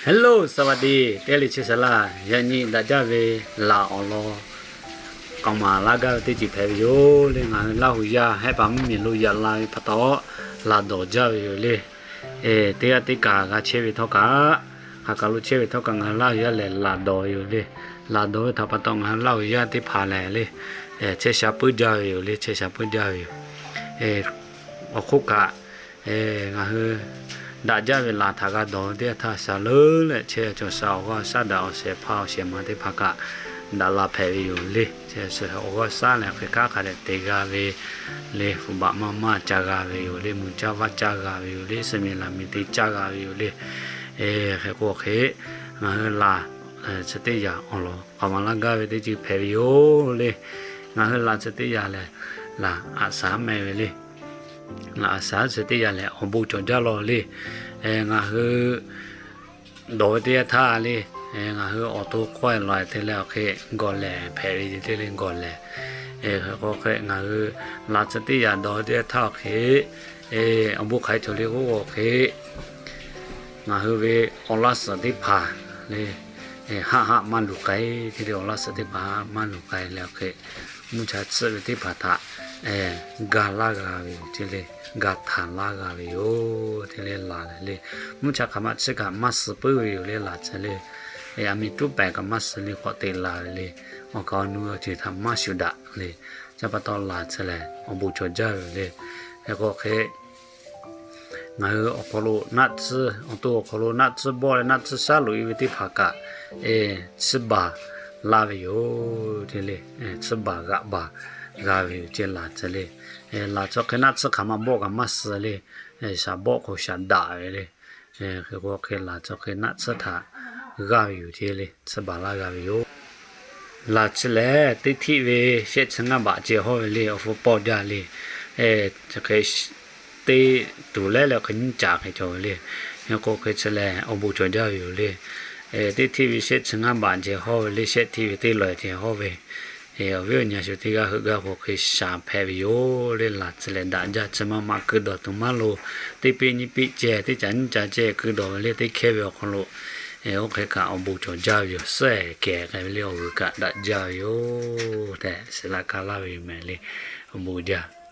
Hello, สวัสดี teˇ g'aˇ le chehˇ sha laˇ. Yaꞈ nyi daꞈ jaˇ ve laˬ awˬ lawn k'aoˍ maˍ laˇ gaˇ ve teˇ ceuˬ hpehꞈ ve yoˬ le. Ngaˬ hui Laˇ huˍ yaˇ Hehˉ paˍ mvuhˇmiˬ lo yaꞈ la ve pa taw, laˬ dawˬ jaˇ ve yoˬ le. Teˇ g'aˇ teˇ kaꞈ g'a chehˇ ve htawˇ kaꞈ, hk'aˬ kaꞈ lo chehˇ ve htawˇ kaꞈ ngaˬ hui Laˇ huˍ yaˇ lehˬ laˬ dawˬ ve yoˬ le. Laˬ dawˬ ve htaꞈ pa taw ngaˬ hui Laˇ huˍ yaˇ teˇ hpaˍ lehˬ le, chehˇ sha puiˉ jaˇ ve yoˬ le. Chehˇ sha puiˉ jaˇ ve yoˬ. Awˬ hk'oˆ kaꞈ, ngaˬ hui daꞈ jaˇ ve laˬ htaꞈ g'a dawˬ ve teˇ yanˇ htaˇ, shaˍ leuˉ leh chehˇ cawˬ sha awˬ g'aˇ shaˉ daꞈ awˬ shehˍ hpaˇ awˬ shehˍ ma teˇ hpaˍ kaꞈ daꞈ la hpehꞈ ve yoˬ le. Awˬ g'aˇ shaˉ lehˬ hk'e hk'aˉ hk'a dehꞈ te g'a ve le. Hpu baꞈ maˇ maˇ ca g'a ve yoˬ le. Mui caˇ vaˇ caˇ g'a ve yoˬ le. Suh miˬ laˬ miˬ te caˇ g'a ve yoˬ le. Hk'e k'o hk'e, ngaˬ hui laˬ chi teˇ yanˇ awˬ lawn k'aoˍ maˍ laˇ gaˇ ve teˇ ceuˬ hpehꞈ ve yoˬ le. Ngaˬ hui laˬ chi teˇ yanˇ lehˬ, laˬ aꞈ shaˉ meh ve le. Laˬ aꞈ shaˉ chi teˇ yanˇ lehˬ awˬ bon cawˬ jaˇ law le. Ngaˬ hui dawˬ ve teˇ yanˇ htaˇ le, ngaˬ hui awˬ to hk'awˇ lawˬ te leh awˬ hk'e gawˬ lehˬ hpehꞈ ve te le gawˬ lehˬ. Hk'e k'o hk'e ngaˬ hui laˬ chi teˇ yanˇ dawˬ ve teˇ yanˇ htaˇ awˬ hk'e, awˬ bon hk'aˬ hk'e cawˬ le k'oˆ k'o hk'e, ngaˬ hui ve awˬ laˇ suhˍ teˇ hpaˍ le, haˆ haˆ maˇ luˬ k'ai, te le awˬ laˇ suhˍ teˇ hpaˍ maˇ luˬ k'ai leh awˬ hk'e, mvuhˇ cha tsuhˆ ve teˇ hpaˍ htaꞈ ga laˇ g'a ve yoˬ te le, ga htaˍ laˇ g'a ve yoˬ te le laˬ lehˬ le. Mvuhˇ cha hk'aˬ ma tsuhˆ kaꞈ maˇ suh puiˉ ve yoˬ le laˬ tcuh le. Aˬ miˍ tuˉ pehˍ kaꞈ maˇ suh le k'awꞈ te laˬ ve le. Awˬ kaˍ awˬ nu awˬ ceuˬ htaꞈ maˇ shuˍ daꞈ le. Chi pa taw laˬ tcuh lehˬ awˬ bon cawˬ jaˇ ve yoˬ le. Hk'e k'o hk'e, ngaˬ hui awˬ hk'aw lo naˆ tsuhˇ, awˬ to awˬ hk'aw lo naˆ tsuhˇ bawˆ leh naˆ tsuhˇ shaˉ loꞈ e ve teˇ hpaˍ kaꞈ, tsuhˇ baˬ laˇ ve yoˬ te le. Tsuhˇ baˬ g'aꞈ baˬ g'a ve yoˬ ce laˬ tcuh le. Laˬ tcuh hk'e naˆ tsuhˇ hk'aˬ ma bawˆ kaꞈ maˇ suh le. Shaˍ bawˆ k'o shaˍ daꞈ ve le. Hk'e k'o hk'e laˬ tcuh hk'e naˆ tsuhˇ htaꞈ g'aˇ ve yoˬ ce le. Tsuhˇ baˬ laˇ g'a ve yoˬ. Laˬ tcuh lehˬ teˇ htiˆ ve shehˆ chi ngaˇ baꞈ ceh hawˇ ve le. Awˬ hpu pawˇ jaˇ le. Chi hk'e teˇ tuˬ lehˉ leh hk'e nyiˇ caꞈ hk'e cawˬ ve le. Hk'e k'o hk'e tcuh lehˬ awˬ bon cawˬ jaˇ ve yoˬ le. Teˇ htiˆ ve shehˆ chi ngaˇ baꞈ ceh hawˇ ve le. Shehˆ htiˆ ve teˇ lawˬ ceh hawˇ ve awˬ viˉ awˬ nyi shu teˇ g'aˇ heuˆ gaˇ k'o hk'e shaˍ hpehꞈ ve yoˬ le. Laˬ tcuh lehˬ daꞈ jaˇ. Chi ma ma keu dawˬ tuˬ maˇ loˬ. Teˇ peˆ nyiˇ peˆ ceh teˇ caꞈ nyiˇ caꞈ ceh keu dawˬ ve le. Teˇ hkehˇ ve awˬ hk'aw lo oˇ hk'e kaꞈ awˬ bon cawˬ jaˇ ve yoˬ. Suhˉ kehˬ k'ai ve le. Awˬ g'uiˬ kaꞈ daꞈ jaˇ ve yoˬ tehꞈ shiˍ laˇ ka laˇ ve yoˬ mehˍ le. Awˬ bon jaˇ.